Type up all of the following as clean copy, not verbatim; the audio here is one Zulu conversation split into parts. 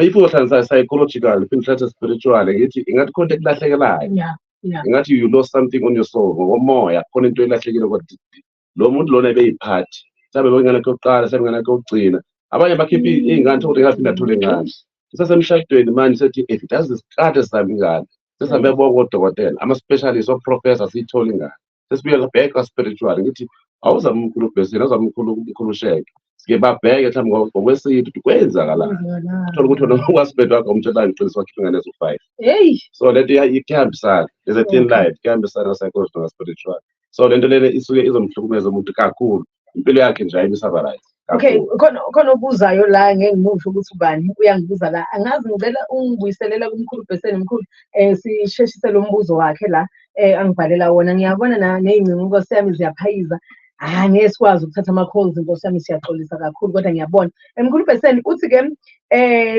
If uzohlanganisa psychological, phinde uhlanganise spiritual, ngithi ingathi khona into ekulahlekelayo. Ingathi you lost something on your soul, ngokomoya khona into elahlekile, kodwa lo muntu lona ebeyiphathi, mhlawumbe bekungane yakhe yokuqala, mhlawumbe ingane yakhe yokugcina. Abanye bakhipha iy'ngane, ukuthi ngaphinde athole ingane. Sisasemshadweni manje, sethi if yazi isikade sizama ingane, sesihambe bonke odokotela, ama-specialist, o-professor, siyithole ingane. Sesibuye bheka spiritual, ngithi awuzame umkhulu ubhesini, awuzame umkhulu usheke, sike babheke mhlawumbe ngokwesintu ukuthi kwenzakalani. Thola ukuthi wena u-husband wakho umtshela iqiniso, wakhipha ingane eziwu-5. Hey. So lento iyahambisana, there's a thin line, kuyahambisana psychology na-spiritual. So lento lena isuke izomhlukumeza umuntu kakhulu, impilo yakhe nje ayibisaba right. Okay, Kakhulu. khona obuzayo la, ngeke ngimusho ukuthi ubani, uyangibuza la. Angazi, ngicela ungibuyiselela kumkhulu Bheseni, mkhulu. Sisheshise lo mbuzo wakhe la angibhalela wona. Ngiyabona na nezingcingo, Nkosi yami, ziyaphayiza. Ah, ngeke sikwazi ukuthatha ama calls, Nkosi yami, siyaxolisa kakhulu, kodwa ngiyabona. Mkhulu Bheseni uthi ke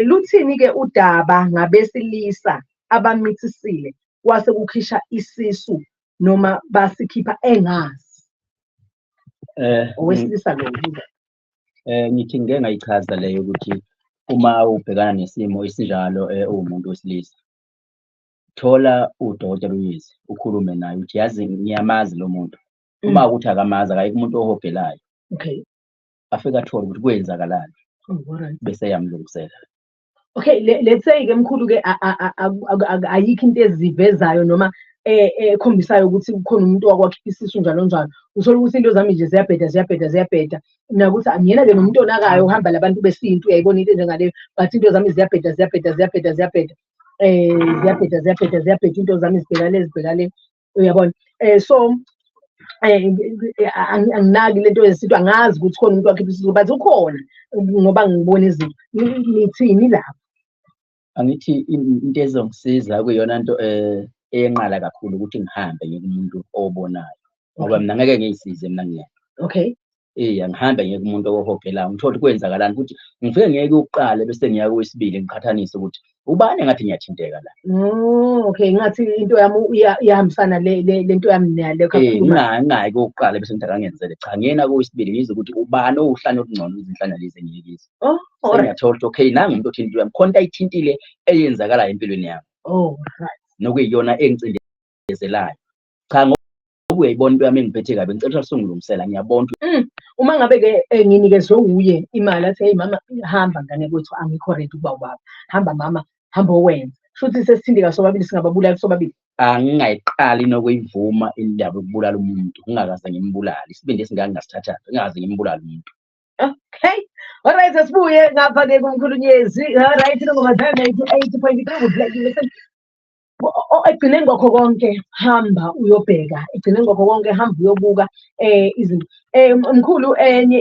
luthini ke udaba ngabesilisa abamithisile kwase kukhisha isisu noma basikhipha engazi? Owesilisa lo ubuza. Ngithi ngike ngayichaza leyo ukuthi uma ubhekana nesimo esinjalo, uwumuntu wesilisa, thola udokotela uYezi, ukhulume naye, uthi yazi ngiyamazi lo muntu. Uma ukuthi akamazi, akaye kumuntu ohogelayo. Afike athole ukuthi kwenzakalani. Bese eyamlungisela. Okay, let's say ke mkhulu ke ayikho into ezivezayo noma ekhombisayo ukuthi kukhona umuntu wakwakhipha isisu njalo njalo. Uthola ukuthi into zami nje ziyabheda, ziyabheda, ziyabheda. Nakuthi angiyena ke nomuntu onakayo uhamba labantu besintu, uyayibona into enjengaleyo, but into zami ziyabheda, ziyabheda, ziyabheda, ziyabheda. Ziyabheda, ziyabheda, ziyabheda, into zami zibheka le, zibheka le. Uyabona? So anginaki lento yesintu, angazi ukuthi khona umuntu wakhipha isisu, but ukhona ngoba ngibona izinto. Nithini lapho? Angithi into ezongisiza kuyona nto eyenqala kakhulu ukuthi ngihambe ngiye kumuntu obonayo, ngoba mina ngeke ngiyisize mina ngiyedwa. Angihambe ngiye kumuntu ohogelayo, ngithole ukuthi kwenzakalani, ukuthi ngifike ngiyeke ukuqala bese ngiya kowesibili, ngiqhathanise ukuthi ubani engathi ngiyathinteka la. Okay, ngathi into yami iyahambisana le nto yami nale kakhulu. Ngingayi kokuqala bese ngithi akangenzele, cha, ngiyena kowesibili ngizwe ukuthi ubani owuhlanya olungcono izinhlanya lezi engiye kizo. Sengiyathola ukuthi okay, nangu umuntu othinta into yami, khona into ayithintile eyenzakalayo empilweni yami. Nokuyiyona engicindezelayo. Cha, ngoba uyayibona into yami engiphethe kabi, ngicela ukuthi usungilungisela, ngiyabona ukuthi Uma ngabe-ke nginikezwe wuye imali, athi, "Hey mama, hamba ngane kwethu, angikho ready ukuba ubaba. Hamba mama, hamba owenza." Shuthi sesithindeka sobabili, singababulali sobabili. Angingayiqali nokuyivuma indaba yokubulala umuntu, ngingakaze ngimbulale. Isibindi esingaka ngingasithatha, ngingakaze ngimbulale umuntu. Okay. Alright, asibuye ngapha-ke kumkhulu Nyezi. Alright, ingoma 98.3 Black Listen. Ekugcineni kwakho konke, hamba uyobheka. Ekugcineni kwakho konke, hamba uyobuka izinto. Mkhulu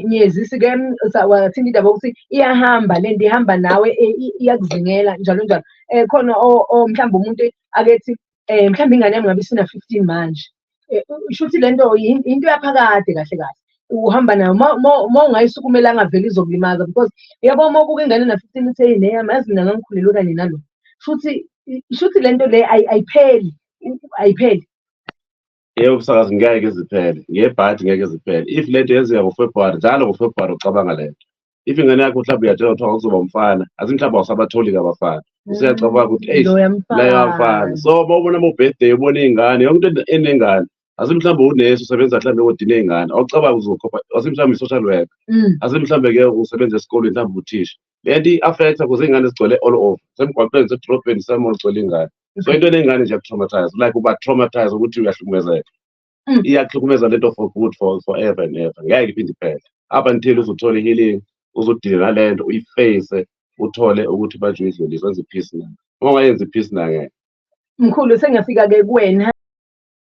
Nyezi, sike wathinta indaba yokuthi iyahamba lento, ihamba nawe, iyakuzingela njalo njalo. Khona mhlawumbe umuntu akethi mhlawumbe ingane yami ngabe isina 15 manje. Shuthi lento into yaphakade kahle kahle. Uhamba nayo, uma ungayisukumelanga vele izokulimaza, because uyabo uma ubuka ingane na 15 uthi, "Hey, neyami, yazi mina ngangikhulelwe kanye nalo." Shuthi lento le ayipheli, ayipheli. Yebo msakazi, ngeke ziphele ngebhadi, ngeke ziphele. If lento yenzeka ngoFebruary, njalo ngoFebruary ucabanga lento. If ingane yakho mhlawumbe uyatshela kuthiwa kuzoba umfana, athi mhlawumbe awusabatholi-ke abafana, usuyacabanga ukuthi eyi, Loya mfana. Leyo mfana. So uma ubona ama-birthday, ubona iy'ngane, yonke into enengane, asi mhlawumbe unesi, usebenza mhlawumbe ehodini ey'ngane, awucabangi uzokhopha, asi mhlawumbe i-social worker, asi mhlawumbe-ke usebenza esikolweni, mhlawumbe uthisha. Le nto i-affecta kuze iy'ngane zigcwele all over, semgwaqeni, sedolobheni, semall, gcwele iy'ngane. So into enengane nje yaku-traumatize, like uba traumatize ukuthi uyahlukumezeka. Iyakuhlukumeza lento for good, for forever and ever, ngeke iphinde iphele up until uzuthole i-healing, uzudile nale nto, uyiface, uthole ukuthi manje uyidlulise, wenze i-peace nayo. Uma ungayenzi i-peace nayo, ngeke. Mkhulu, sengiyafika-ke kuwena.